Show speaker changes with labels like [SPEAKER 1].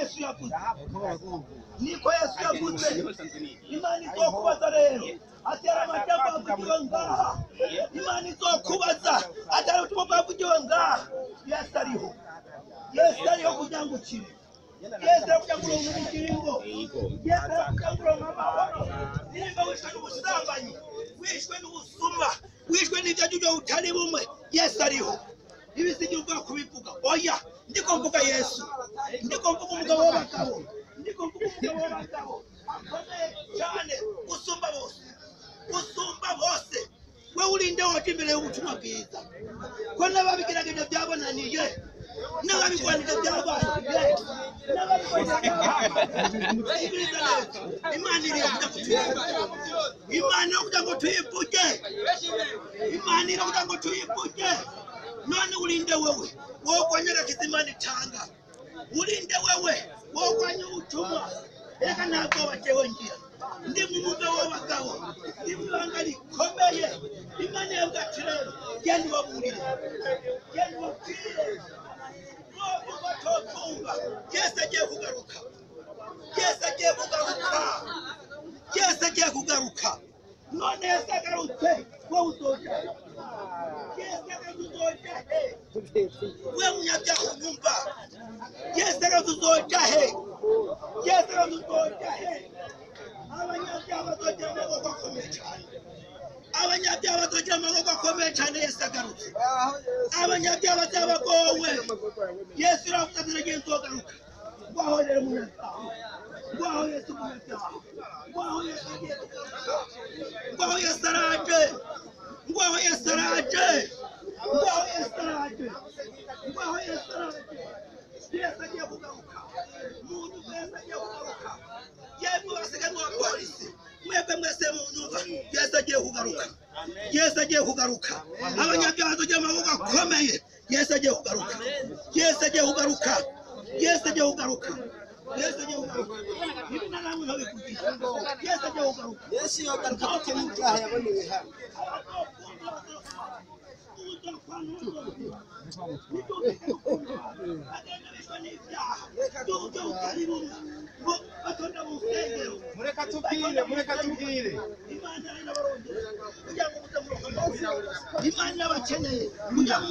[SPEAKER 1] Yesu yavuze, niko Yesu yavuze. Imana izokubaza rero ati hari amajambo avugiwe ngaha. Imana izokubaza ati hari ubutumwa bwavugiwe ngaha. Yesu ariho, Yesu ariho kugira ngo ukire. Yesu ariho kugira ngo uronke ubugingo. Yesu ariho kugira ngo uronke amahoro. Nimba wishwe n'ubusambanyi, wishwe n'ubusuma, wishwe n'ibyo aribyo utari bumwe, Yesu ariho. Ibisigira ubwoba kubivuga, oya, ndiko mvuga Yesu, ndiko mvuga umugabo w'abagabo, ndiko mvuga umugabo w'abagabo akomeye cyane gusumba bose, gusumba bose. We urinde wote imbere y'ubutumwa bwiza, ko n'ababigerageje byabonaniye, n'ababigwanije byabananiye, n'ababigwanije byabananiye. Imana iriho kugira ngo tuyivuge, Imana iriho kugira ngo tuyivuge, Imana iriho kugira ngo tuyivuge. None urinde wewe wogwanya agakiza Imana itanga, urinde wewe wogwanya ubutumwa. Reka ntabwo batewe ngira ndi mu mugabo w'abagabo, ndi mu ibanga rikomeye. Imana yavuga ati rero genda ubaburire, genda ubabwire, bovuga batokumva. Yesu agiye kugaruka, Yesu agiye kugaruka, Yesu agiye kugaruka. None Yesu agarutse, wowe uzoja he? Yesu agarutse uzoja he? We munyabyaha unyumva, Yesu agarutse uzoja he? Yesu agarutse uzoja he? Abanyabyaha bazogira amaboko akomeye cyane, abanyabyaha bazogira amaboko akomeye cyane. Yesu agarutse, abanyabyaha bazabagowe. Yesu uravuze ati nagiye nzogaruka. Ngwaho rero munyabyaha, ngwaho Yesu munyabyaha, ngwaho Yesu agiye kugaruka, ngwaho Yesu araje, ngwaho Yesu araje, ngwaho Yesu araje, ngwaho Yesu araje. Yesu agiye kugaruka, muntu wese agiye kugaruka. Yemwe basiganwa abapolisi, mwebwe mwese munyumva, Yesu agiye kugaruka, Yesu agiye kugaruka. Abanyabyaha bazogira amaboko akomeye. Yesu agiye kugaruka, Yesu agiye kugaruka, Yesu agiye kugaruka, Yesu agiye kugaruka. Ibi na namwe ntabivugira. Yesu agiye kugaruka.
[SPEAKER 2] Yesu yogaruka bitewe n'ibyaha yaboneye hano.
[SPEAKER 3] Mureka tubwire, mureka tubwire.
[SPEAKER 1] Imana irabakeneye kugira ngo